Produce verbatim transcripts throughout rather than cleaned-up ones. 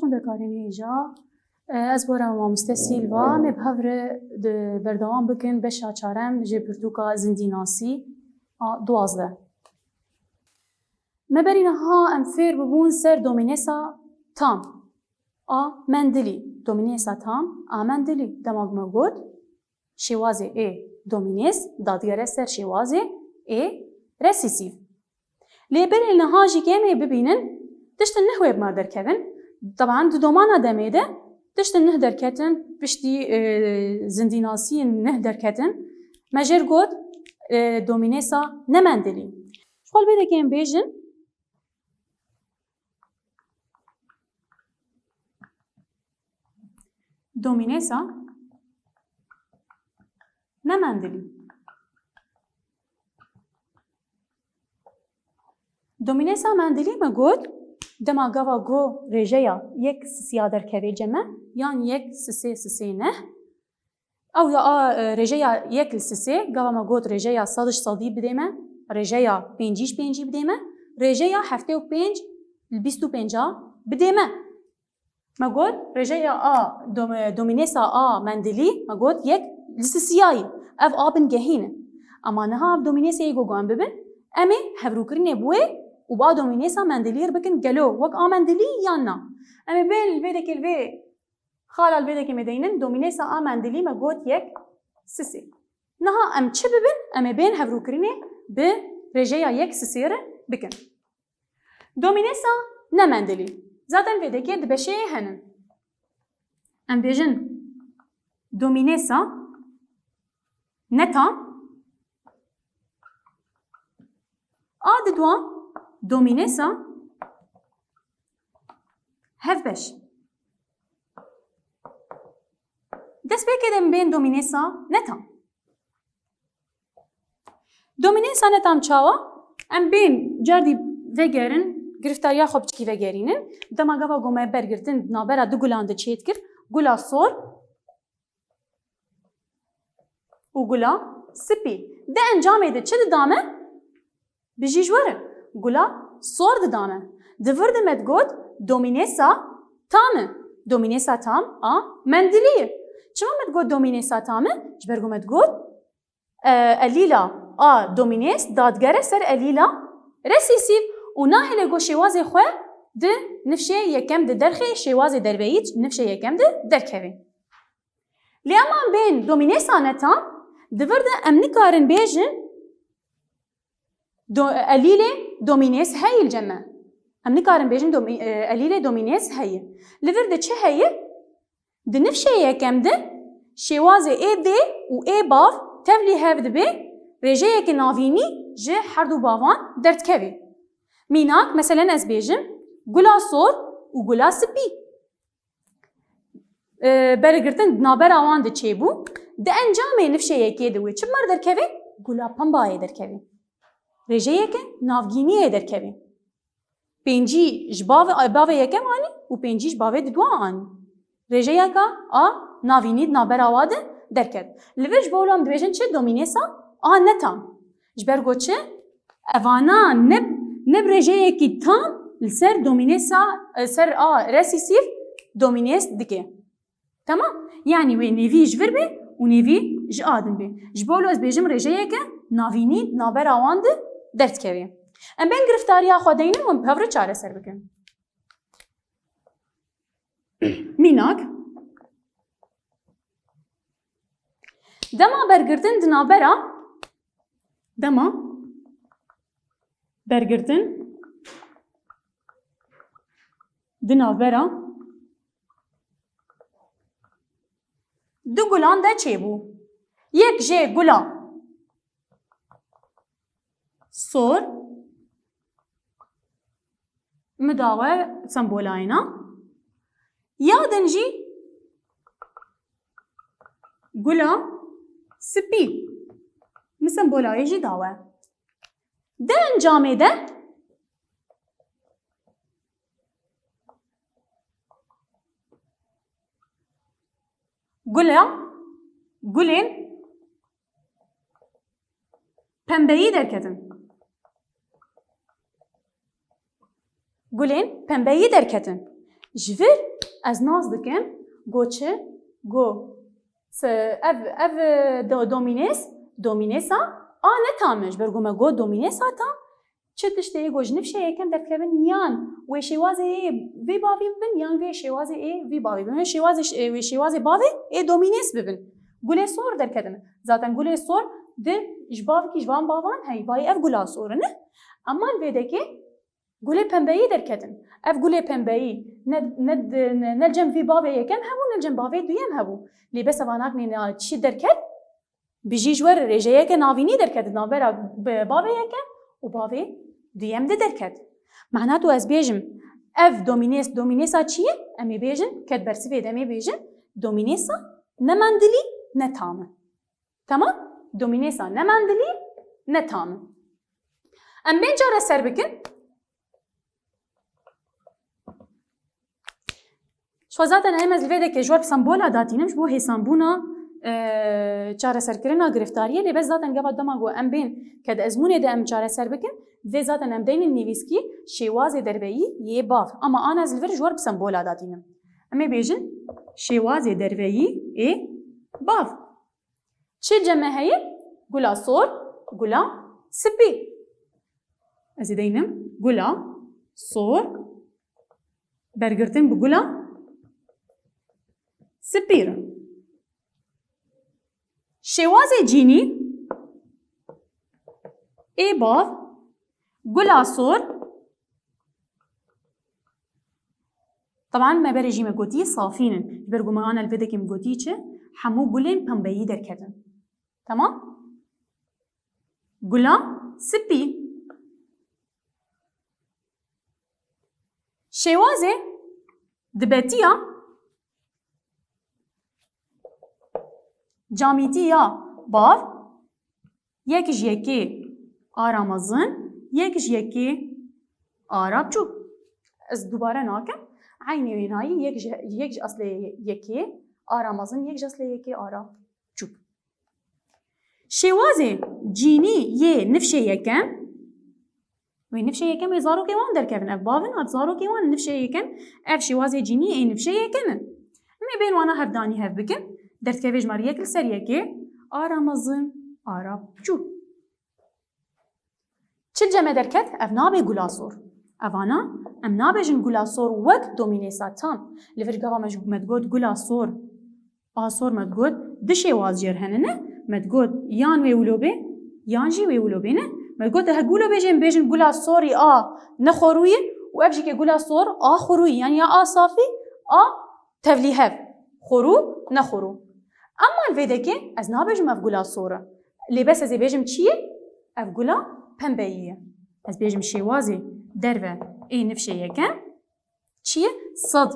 Şondekarên hêja, e, ez bore mamoste Sîlva, me bi hev re di berdewam bikin beşa çarem ji pirtûka zindînasî a duwazdeh. Me berî niha em fêr bibûn ser domînesa tam a Mendilî. Domînesa tam a Mendilî. Dema me got, şêwazê ê domînês dadigere ser şêwazê ê resîsîv. Lê berê niha jî ke em ê bibînin, tiştin neh wê bi me derkevin. Teban di domana demê de tiştin neh derketin, piştî, e, zindînasiyên neh derketin. Me jêr got, e, domînêsa ne Mendilî. Ji xwe li vê dekê em bêjin, domînêsa ne Mendilî. Domînêsa Mendilî me got, dema gava go rêjeya yek sisiya derkevê ceme, yan yek sisê sisê neh, ew ya a, e, rêjeya yek li sisê, gava me got rêjeya sediş sedî bidê me, rêjeya pênciş pêncî bidê me, rêjeya heftê û pênc li bîst û pênca bidê me. Me got, rêjeya a dom-, domînêsa a Mendilî, me got, yek li sisiyayî. Ev a bingehîn in. Ema niha ev domînêsê yê ku em bibin, em ê hevrûkirinê bi wê û bi a domînêsa Mendilî re bikin gelo wek a Mendilî yan na. Em ê bên li vê dekê li vê xala li vê dekê me deynin, domînêsa a Mendilî me got yek sisê. Niha em çi bibin? Em ê bên hevrûkirinê bi rêjeya yek sisê re bikin. Domînêsa ne Mendilî. Zaten vê dekê di beşê henin. Em bêjin domînêsa ne tam a di dua domînêsa hevbeş. Destpêkê de em bên domînêsa ne tam. Domînêsa ne tam çawa? Em bên cardî vegerin, giriftariya xwe piçkî vegerînin. Dema gava ku me bergirtin di navbera du gulan de çêdikir, gula sor û gula spî. Di encamê de çi dida me? Bijî ji we re. Gula sor dida me. Di vir de me digot domînêsa tam e. Domînêsa tam a Mendilî ye. Çima me digot domînêsa tam e? Ji ber ku me digot, e, elîla a domînês dadigere ser elîla resîsîv û nahêle ku şêwazê xwe di nifşê yekem de derxê, şêwazê derveyî nifşê yekem de derkeve. Lê ema bên domînêsa ne tam, di vir de em nikarin bêjin do-, elîlê domînês heye li cem me. Em nikarin bêjin domî-, e, elîlê domînês heye. Li vir de çi heye? Di nifşê yekem de şêwazê ê dê û ê bav tevlî hev dibe, rêjeyeke navînî ji herdu bavan derdikeve. Mînak, meselen ez bêjim, gula sor û gula spî. E, bergirtin di navbera wan de çêbû. Di encamê nifşê yekê de wê çi bi me re derkeve? Gula pembayê derkeve. Rêjeyeke navgîniyê derkeve. Pêncî ji bavê, bavê yekem anî û pêncî ji bavê didua anî. Rêjeyeka a navînî di navbera wa de derket. Li vir ji bo wilo em dibêjin çi? Domînêsa a netam. Ji ber ku çi? Evana ne, ne bi rêjeyekî tam li ser domînêsa, li ser a resîsîv domînês dike. Temam? Yanî wê nêvî ji vir be û nêvî ji a din be. Ji bo wilo ez bêjim rêjeyeke navînî navbera wan de derdikeve. Em bên giriftariya xwe deynin û em bi hev re çareser bikin. Mînak. Dema bergirtin di navbera, dema bergirtin di navbera du gulan de çêbû. Yek jê gula sor, min dawe sembolayê na. Ya din jî gula spî, min sembolayê jî dawe. Di encamê de gula, gulên pembeyî derketin. Gulên pembeyî derketin. Ji vir ez nas dikim, go çi? Go. Se-, ev, ev, e, do-, domînês, domînêsa a netam e. Ji ber ku me got domînêsa tam, çi tiştê yê ku ji nifşê yekem derdikevin yan wê şêwazê yê vê bavê bibin, yan wê şêwazê ê vî bavê bibin. Wê şêwazê ş-, ê, wê şêwazê bavê ê domînês bibin. Gulê sor derketin. Zaten gulê sor di ji bavikî ji van bavan heyvayê ev gula sor in. Ema li vê dekê gulê pembeyî derketin. Ev gulê pembeyî ne, ne, ne, ne li cem vî bavê yekem hebû, ne li cem bavê duyem hebû. Lê bes eva naknê na çi derket? Bijî ji we re rêjeyeke navînî derket di navbera bi bavê yekem û bavê duyem de derket. Mehna tu ez bêjim, ev domînês, domînêsa çi ye? Em ê bêjin, ket bersivê de em ê bêjin, domînêsa ne mendilî, ne tam e. Tamam? Domînêsa ne mendilî, ne tam e. Em bên çareser bikin. Şo zaten em ez li vê dekê ji we bi sembola datînim, ji bo hêsanbûna, e, çareserkirina giriftariyê, lê bes zaten gava dema ku em bên ked ezmûnê de em çareser bikin, vê zaten em deynin nivîskî şêwazê derveyî yê bav. Ama ana ez li vir ji we bi sembola datînim. Em ê bêjin şêwazê derveyî ê bav. Çi cem me heye? Gula sor, gula spî. Ez ê deynim gula sor, bergirtin bi gula spî re. Şêwazê cînî ê bav, gula sor, Teban me berê jî me gotî safîn in. Ji ber ku me ana li vê dekê min gotî çi? Hemû gulên pembeyî derketin. Tamam? Gula spî. Şêwazê dibetiya camîtî ya bav yek ji yekê ara mezin, yek ji yekê ara biçûk. Ez dubare nakim. Eynê wênayî yek ji, yek ji eslê yekê ara mezin, yek ji eslê yekê ara biçûk. Şêwazê cînî yê nifşê yekem, wê nifşê yekem wê zarokê wan derkevin. Ev bav in, ev zarokê wan in, nifşê yekem, ev şêwazê cînî ê nifşê yekem in. Em ê bên wana hevdanî hev bikin. Derdikeve ji me re yek li ser yekê, ara mezin, ara biçûk. Çi li cem me derket? Ev nabe gula sor. Evana em nabêjin gula sor wek domînêsa tam. Li vir gava me ji me digot gula sor. A sor me digot, du şêwaz jê re hene ne? Me digot, yan wê wilo bê, yan jî wê wilo bê ne? Me digot, he wilo bê jê em bêjin gula sorî a ne xorûyî û ev jî ke gula sor a xorûyî, yan ya a safî a tevlîhev. Xorû, ne xorû. Ema li vê dekê ez nabêjim ev gula sor e. Lê bes ez ê bêjim çi ye? Ev gula pembeyî ye. Ez bêjim şêwazê derve ê nifşê yekem. Çi ye? Sed.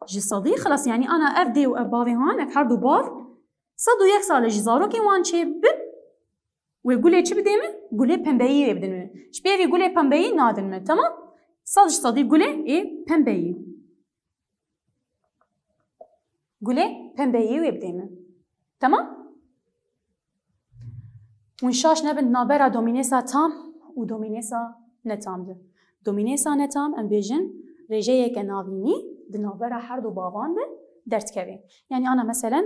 Ji sedî xilas, yanî ana ev dê û ev bavê han, ev her du bav sed û yek sal e ji zarokên wan çêbibin. Wê gulê çi bidê min? Gulê pembeyî wê bidin min. Ji pêvî gulê pembeyî nadin min. Temam? Sed ji sedî gulê ê pembeyî. Gulê pembeyî wê bidê min. Temam? Hûn şaş nebin di navbera domînêsa tam û domînêsa netam de. Domînêsa netam, em bêjin, rêjeyeke navînî di navbera her du bavan de derdikeve. Yanî ana meselen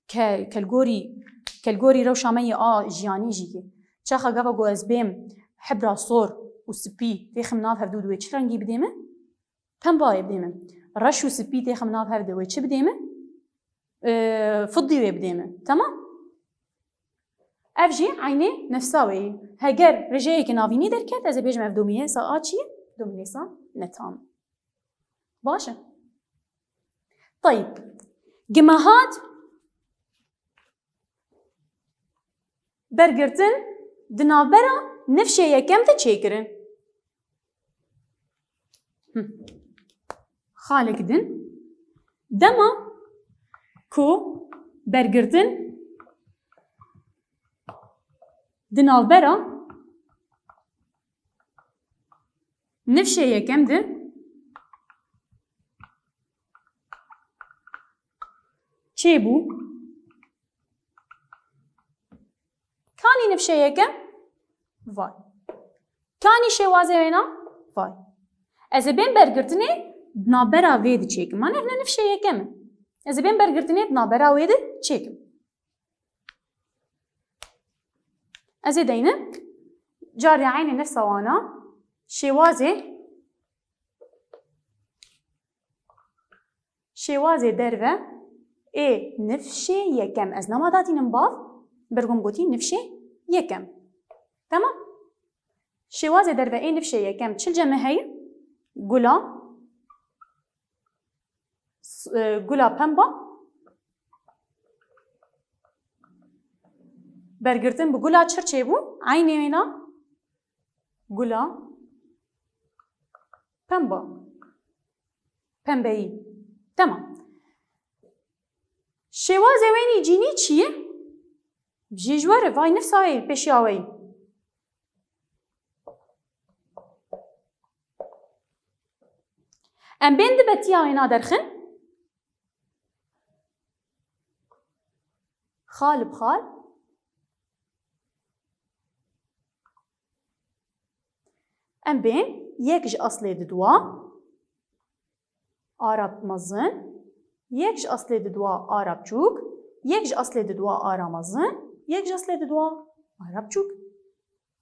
ke-, kelgorî, kelgorî rewşa me yê a jiyanî jî ye. Çaxa gava ku ez bêm hebra sor û spî têxim nav hevdû, di wê çi rengî bidê min? Pembayê bidê min. Reş û spî têxim nav hev de wê çi bidê min? Ee, fidî wê bidê min. Temam? Ev jî eynê nefsa wê ye. Heger rêjeyeke navînî derket, ez ê bêjim ev domînêsa a çi ye? Domînêsa netam. Baş e. Tayîb. Gi me hat bergirtin di navbera nifşê yekem de çêkirin. Hı. Xalek din. Dema ku bergirtin di navbera nifşê yekem de çêbû. Kanî nifşê yekem? Vay. Kanî şêwazê wêna? Vay. Ez ê bên bergirtinê Di navbera vê di çêkim. Mane hine nifşê yekem e. Ez ê bên bergirtinê di navbera wê di çêkim. Ez ê deynim. Carê eynê nifsa wana. Şêwazê. Şêwazê derve ê nifşê yekem. Ez nama datînim bav. Bergom gotî nifşê yekem. Tamam. Şêwazê derve ê nifşê yekem çil ceme heye? Gula. S-, e, gula pemba. Bergirtin bi gula çir çêbû? Eynê wêna gula pemba. Pembeyî. Tamam. Şêwazê wênî cînî çi ye? Bijî ji we re, vay nifsa wê, pêşiya we yî. Em bên di betiya wêna derxin. Xal bi xal. Em bên yek ji aslê diduwa. Ara mezin, yek ji aslê diduwa ara biçûk, yek ji aslê diduwa ara mezin, yek ji aslê diduwa ara biçûk.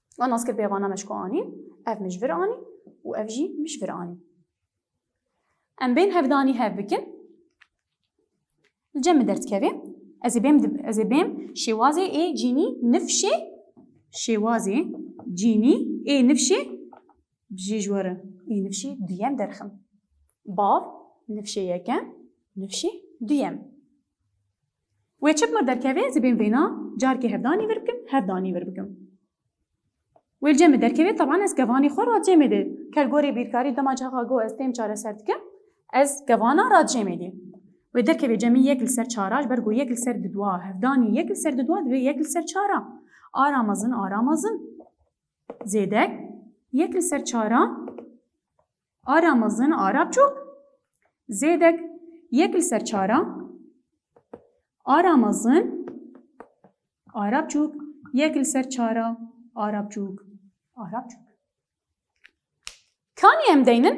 Wan nas kir pê vana me ji ku anîn, ev min ji vir anî û ev jî min ji vir anî. Em bên hevdanî hev bikin. Li cem min derdikeve. Ez ê bêm di-, ez ê bêm şêwazê ê cînî nifşê, şêwazê cînî ê nifşê Bijî ji we re. Ê nifşê duyem derxim. Bav, nifşê yekem, nifşê duyem. Wê çi bi mir derkeve, ez ê bên vêna carkê hevdanî vir bikim, hevdanî vir bikim. Wê li cem min derkeve, teban ez kevanê xwe radcêmê de. Ker gorê bîrkarî dema çaxa go ez têm çareser dikim, ez kevana radcêmê de. Wê derkeve cemî yek li ser çara, ji ber ku yek li ser diduwa, hevdanî yek li ser diduwa, divê yek li ser çara. Ara mezin, ara mezin. Zêdek, yek li ser çara, ara mezin, ara biçûk. Zêdek, yek li ser çara, ara mezin, ara biçûk. Yek li ser çara, ara biçûk, ara biçûk. Kanî em deynin?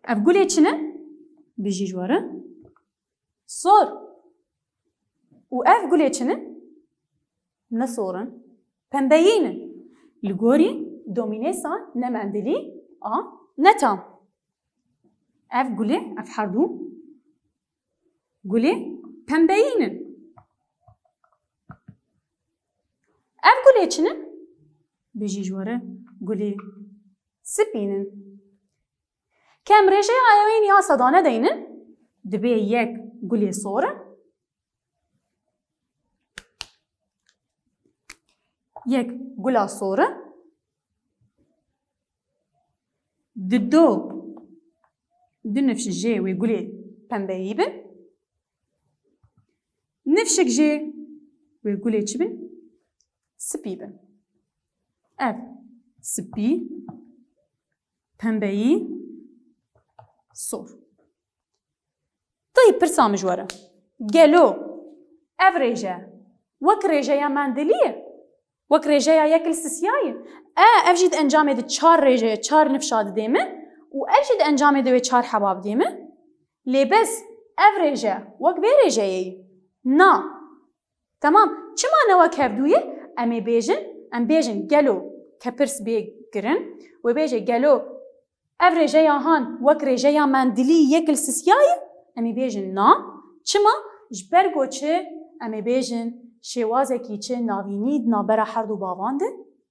Ev gulê çi ne? Bijî ji we re. Sor. Û ev gulê çi ne? Ne sor in. Pembeyî ne. Li gorî domînêsa ne mendilî a ne tam. Ev gulê, ev herdu gulê pembeyî ne. Ev gulê çi ne? Bijî ji we re gulê spî ne. Ke em rêjeya ewênî a sedane deynin, dibê yek gulê sor e, yek gula sor e, dido, du nifş jê wê gulê pembeyî bin, nifşik jê wê gulê çi bin? Spî bin. Ev spî, pembeyî, sor. Tey pirsa min ji we re. Gelo ev rêje wek rêjeya mendilî ye? Wek rêjeya yek li sisya ye? E, ev jî di encamê de çar rêje, çar nifşa didê min û ev jî di encamê de wê çar heba bidê min. Lê bes ev rêje wek vê rêjeyê ye? Na. Temam. Çima ne wek hevdû ye? Em ê bêjin, em bêjin gelo ke pirs bê kirin, wê bêje gelo ev rêjeya han wek rêjeya mendilî yek li sisya ye? Em ê bêjin na. Çima? Ji ber ku çi? Em ê bêjin şêwazekî çi navînî di navbera her du bavan de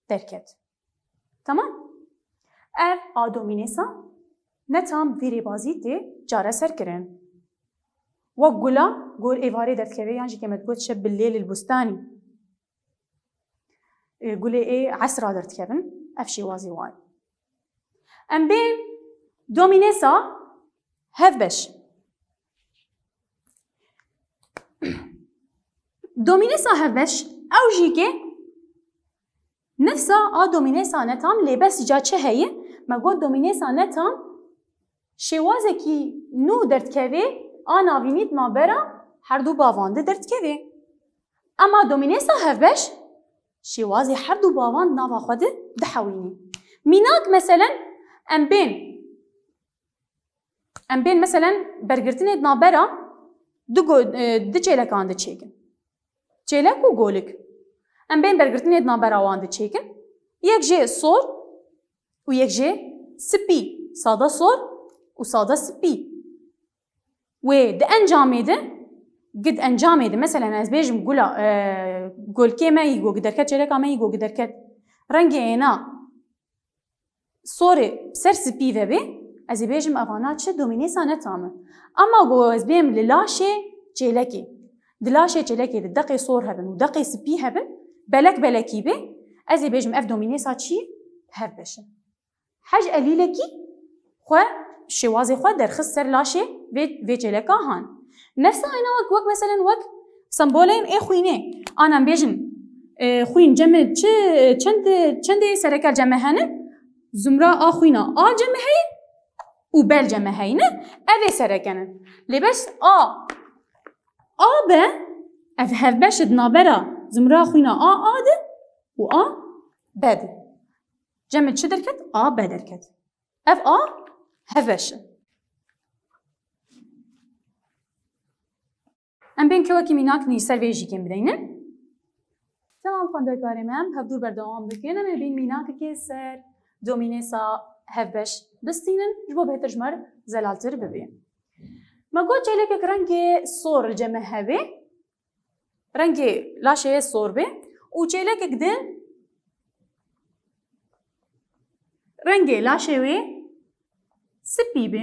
derket. Tamam? Ev a domînêsa ne tam vî rêbazî tê çareserkirin. Wek gula, gor êvarê derdikeve yan jî ke me digot şeb billêl il bustanî. E, gulê ê esra derdikevin, ev şêwazê wan. Em bên domînêsa hevbeş. Domînêsa hevbeş, ew jî ke nifsa a domînêsa netam lê bes ca çi heye? Me got domînêsa netam şêwazekî nû derdikeve a navînî di navbera her du bavan de derdikeve. Ema domînêsa hevbeş şêwazê her du bavan di nava xwe de dihewînî. Mînak meselen em bên Em bên meselen bergirtinê di navbera du go-, e, du çêlekan de çêkin. Çêlek û golik. Em bên bergirtinê di navbera wan de çêkin. Yek jê sor û yek jê spî. Sada sor û sada spî. Wê di encamê de, gid encamê de, meselen ez bêjim gula, e, golkê me yî go giderket, çêleka me yî go giderket. Rengê êna sorê ser spî vebê, ez ê bêjim evana çi domînêsa netam e. Ama go ez bêm li laşê çêlekê. Di laşê çêlekê de deqê sor hebin û deqê spî hebin, belek belekî bê, ez ê bêjim ev domînêsa çi hevbeş e. Hej elîlekî xwe, şêwazê xwe derxist ser laşê vê, vê çêleka han. Nefsa êna wek, wek meselen wek sembolên ê xwînê. Ana em bêjin, e, xwîn cemê çi, çend, çendê sereke cemê hene? Zumra a xwîna a cemê heye û bel cemê heyne. Ev ê sereke ne. Lê bes a, a be, ev hevbeş e di navbera zumra xwîna a, a de û a be de. Cemê çi derket? A be derket. Ev a hevbeş e. Em bên kewekî mînak nî ser vê jîkên bideynin. Temam xwendekarê me, em hevdûr berdewam bikin. Em ê bên mînakekê ser domînêsa hevbeş bistînin, ji bo bêhtir ji me re zelaltir bibe. Me got çêlekek rengê sor li cem me hebe. Rengê laşê wê sor be û çêlekek din rengê laşê wê spî be.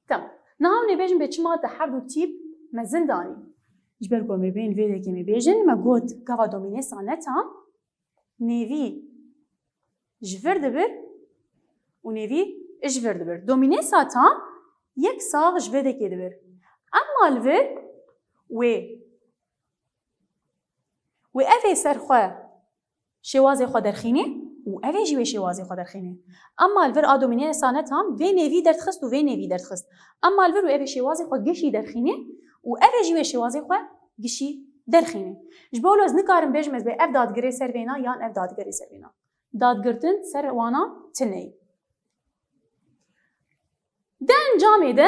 Tamam. Niha hûn ê bêjin bê çima te her du tîp mezin danî? Ji ber ku em ê bên vê dekê me bêjin, me got gava domînêsa netam nêvî ji vir dibir û nêvî ji vir dibir. Domînêsa tam yek sax ji vê dekê dibir. Emma li vir wê, wê ev ê ser xwe şêwazê xwe derxînê û ev ê jî wê şêwazê xwe derxînê. Emma li vir a domînêsa netam vê nêvî derdixist û vê nêvî derdixist. Emma li vir wê ev ê şêwazê xwe gişî derxînê û ev ê jî wê şêwazê xwe gişî derxînê. Ji bo wilo ez nikarim bêjim ez bê ev dadgirê ser vêna yan ev dadgirê ser vêna. Dadgirtin ser wana tune ye. Di encamê de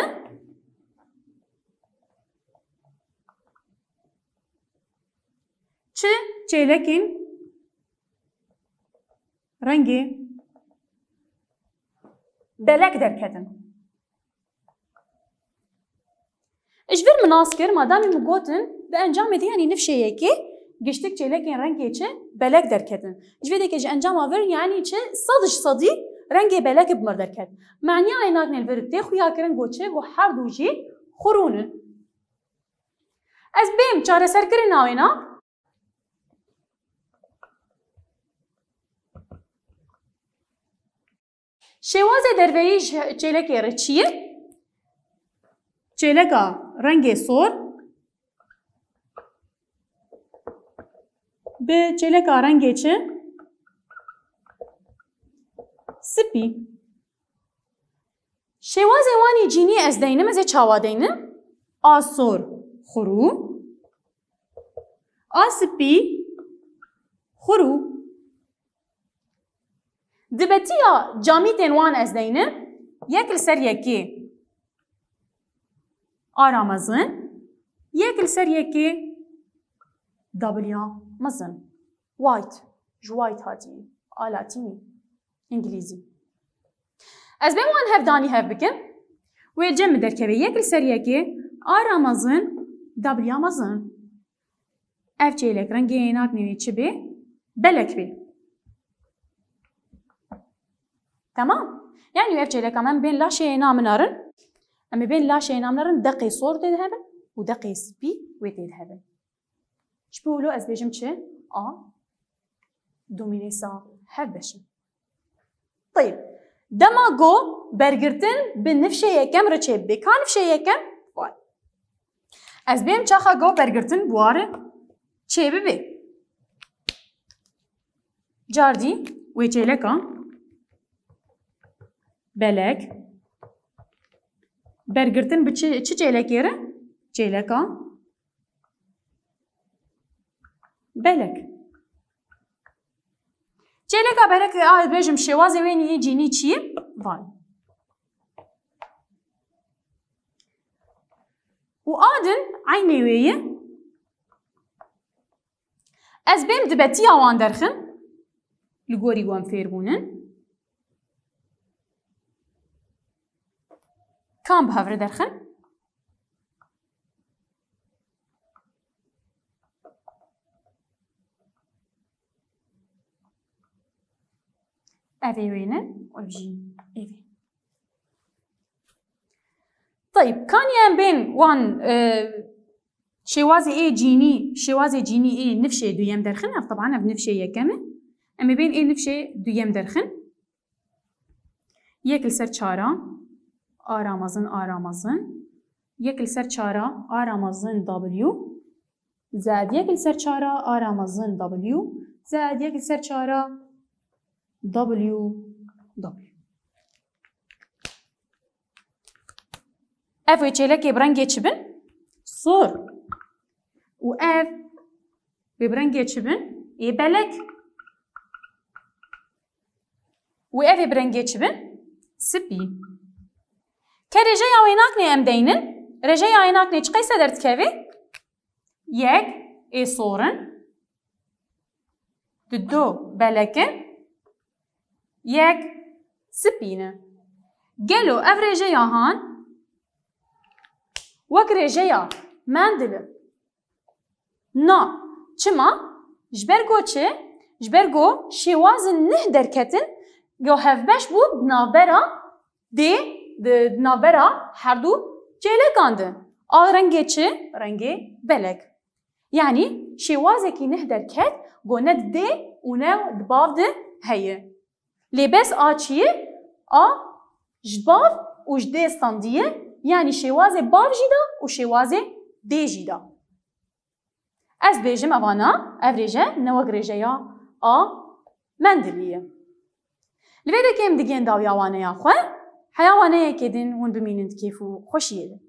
çi çêlekên rengê belek derketin? Ji vir min nas kir, madamê min gotin, di encamê de yanî nifşê yekê giştik çêlekên rengê çi belek derketin. Ji vê dekê ji encama vir yanî çi sed ji sedî rengê belek bi mir derket. Maniya ênaknê li vir tê xuyakirin ku çi, ku her du jî xurûn in. Ez bêm çareserkirina wêna. Şêwazê derveyî ji çêlekê re çi ye? Çêleka rengê sor bi çêleka rengê çi? Spî. Şêwazê wan î cînî ez deynim, ez ê çawa deynim? A sor xurû, a spî xurû. Dibetiya camîtên wan ez deynim, yek li ser yekê ara mezin, yek li ser yekê dabilya mezin. White, ji white hatiye, a latînî, îngilîzî. Ez bêm wan hevdanî hev bikim. Wê cem min derkeve yek li ser yekê, ara mezin, dabilya mezin. Ev çêlek rengê ênak nêvî çi bê? Belek bê. Tamam. Yani ev çêleka me em bên laşê êna min arin. Em ê bên laşê êna min arin, deqê sor tê de hebin û deqê spî wê tê de hebin. Ji bo wilo ez bêjim çi? A. Domînêsa hevbeş in. Teyb. Dema go bergirtin bi nifşê yekem re çêbibe. Ka nifşê yekem? Vay. Ez bêm çaxa go bergirtin bi wa re çêbibe. Cardî wê çêleka belek. Bergirtin bi çi, çi çêlekê re? Çêleka belek. Çêleka belek a bêjim şêwazê wê yê cînî çi ye? Van. Û a din eynê wê ye. Ez bêm dibetiya wan derxin, li gorî wan fêr bûnin. Kan bi hev re derxin? Ev ê wêne, ev jî ê wê. Tayib, kanî em bên wan, e, şêwazê ê cînî, şêwazê cînî ê nifşê duyem derxin, ev teban ev nifşê yekem e. Em ê bên ê nifşê duyem derxin. Yek li ser çara, ara mezin, ara mezin. Yek li ser çara, ara mezin W. Zed yek li ser çara, ara mezin W. Zed yek li ser çara, W, W. Ev wê çêlekê bi rengê çi bin? Sor. Û ev wê bi rengê çi bin? Ê belek. Û ev ê bi rengê çi bin? Spî. Ke rêjeya wê naknê em deynin, rêjeya wê naknê çi qeyse derdikeve? Yek ê sor in, di du belek in, yek spî ne. Gelo ev rêjeya han wek rêjeya Mendel e? Na. Çima? Ji ber ku çi? Ji ber ku şêwazên neh derketin ya hevbeş bû di navbera dê, di, di navbera her du çêlekan de. A rengê çi? Rengê belek. Yanî şêwazekî neh derket ku ne di dê û ne di bav de heye. Lê bes a çi ye? A ji bav û ji dê standiye, yanî şêwazê bav jî da û şêwazê dê jî da. Ez bêjim evana, ev rêje ne wek rêjeya a Mendelî ye. Li vê dekê em digihên dawiya waneya xwe, heya waneyekê din hûn bimînin di kêf û xweşiyê de.